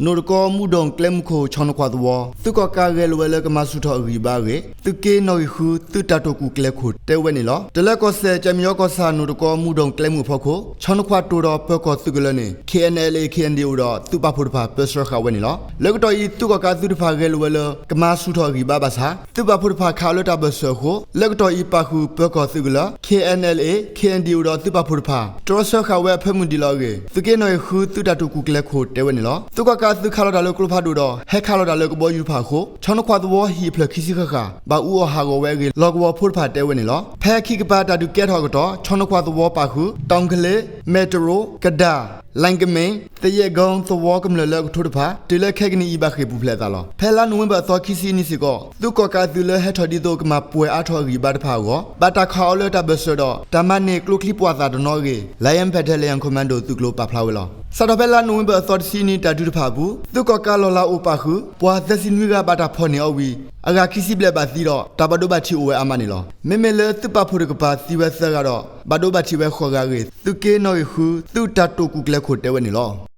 နိၣ်တကီမူဒီၣ်ကျဲမုၢ်ခိၣ် ဆီနခွးသဝီ သုးကီၣ်ကးဂဲၤလိာ်ဝဲလၢကမၤဆူၣ်ထီၣ်အဂံၢ်အဘါအဂ့ၢ် သုးက့နီၣ်ဂံၢ်ဃု သုးတၢ်တိာ်ကူၣ်ကျဲခိၣ်တဲဝဲန့ၣ်လီၤ. တလၢကီၢ်စဲၣ် ကၠဲမံယီကီၢ်ဆၣ် နိၣ်တကီမူဒီၣ်ကျဲမုၢ်အဖီခိၣ် ဆီနခွးတိၢ်ဒီးပၢၤကီၢ်သုးကလၢၤန့ၣ် KNLA KNDO ဒီးသုးပာ်ဖှိၣ်တဖၣ်ပၢဆှၢဃာ်ဝဲန့ၣ်လီၤ. လၢကတီၢ်အံၤ သုးကီၣ်ကးအသုးတဖၣ်ဂဲၤလိာ်ဝဲလၢ ကမၤဆူၣ်ထီၣ်အဂံၢ်အဘါဘၣ်ဆၣ် သုးပာ်ဖှိၣ်တဖၣ်ခးအီၤလၢတၢ်ဘၢၣ်စၢၤအဃိ လၢကတီၢ်အံၤပာ်ဃုာ်ပၢၤကီၢ်သုးကလၢၤ KNLA KNDO ဒီးသုးပာ်ဖှိၣ်တဖၣ် တြီဆၢဃာ်ဝဲအဖၢမုၢ်ဒံးလီၤအဂ့ၢ် သုးက့နီၣ်ဂံၢ်ဃု သုးတၢ်တိာ်ကူၣ်ကျဲခိၣ်တဲဝဲန့ၣ်လီၤ. သုးကီၣ်ကးအသုးခးလီၤတၢ်လၢကျိဖးဒိၣ်ဒီး ဟဲခးလီၤတၢ်လၢကဘီယူၤတဖၣ်အဃိ ဆီနခွးသဝီဟံၣ်အဖျၢၣ်ခံဆံဃၣ်ဃၣ် ဘၣ်အူအီၣ်ဟးဂီၤဝဲအဂ့ၢ် လီၢ်ကဝီၤဖိတဖၣ်တဲဝဲန့ၣ်လီၤ. ဖဲခံကပၤတၢ်ဒုးကဲထီၣ်အကတီၢ် ဆီနခွးသဝီပာ်ဃုာ် တီၣ်ကလ့, မဲၣ်တရိ, ကဒါ, လၣ်ကမ့ၣ်, သယဲၣ်ကီ သဝီကမျၢၢ်လၢအကထိတဖၣ် တုၤလၢခဲကနံၣ်အံၤဘၣ်ဃ့ၢ်ပူၤဖျဲးအသးလီၤ. ဖဲလါနိၣ်ဝ့ဘၢၣ်အသီခံဆံအနံၤစ့ၢ်ကီး သုးကီၣ်ကးအသုးလၢဟဲထီၣ်ဒ်သိးကမၤပှဲၤအါထီၣ်အဂံၢ်အဘါတဖၣ်အဂီၢ် ဘၣ်တၢ်ခးအီၤလၢတၢ်ဘၢၣ်စၢၤဒီး တၢ်မၤန့ၢ်ကျိချံပှာ်သၣ်တနီၤအဂ့ၢ် Lion Battalion Commando သုးကျိၤပာ်ဖျါဝဲလီၤ. စးထီၣ်ဖဲလါနိၣ်ဝ့ဘၢၣ်အသီတဆံအနံၤ တၢ်ဒုးတဖၣ်အပူၤ သုးကီၣ်ကးလီၢ်လၤအိၣ်ပာ်ဃုာ် ပှၤသၢဆံနွံဂၤဘၣ်တၢ်ဖီၣ်န့ၢ်အီၤဝံၤ အဂၤခံဆံဘျဲၣ်ဘၣ်သံဒီး တၢ်ဘၣ်ဒိဘၣ်ထံးအိၣ်ဝဲအါမးန့ၣ်လီၤ. မ့မ့ၢ်လၢသုးပာ်ဖှိၣ်တကပၤသံဝဲသၢဂၤဒီး ဘၣ်ဒိဘၣ်ထံးဝဲဃိးဂၤအဂ့ၢ် သုးက့နီၣ်ဂံၢ်ဃု သုးတၢ်တိာ်ကူၣ်ကျဲခိၣ်တဲဝဲန့ၣ်လီၤ.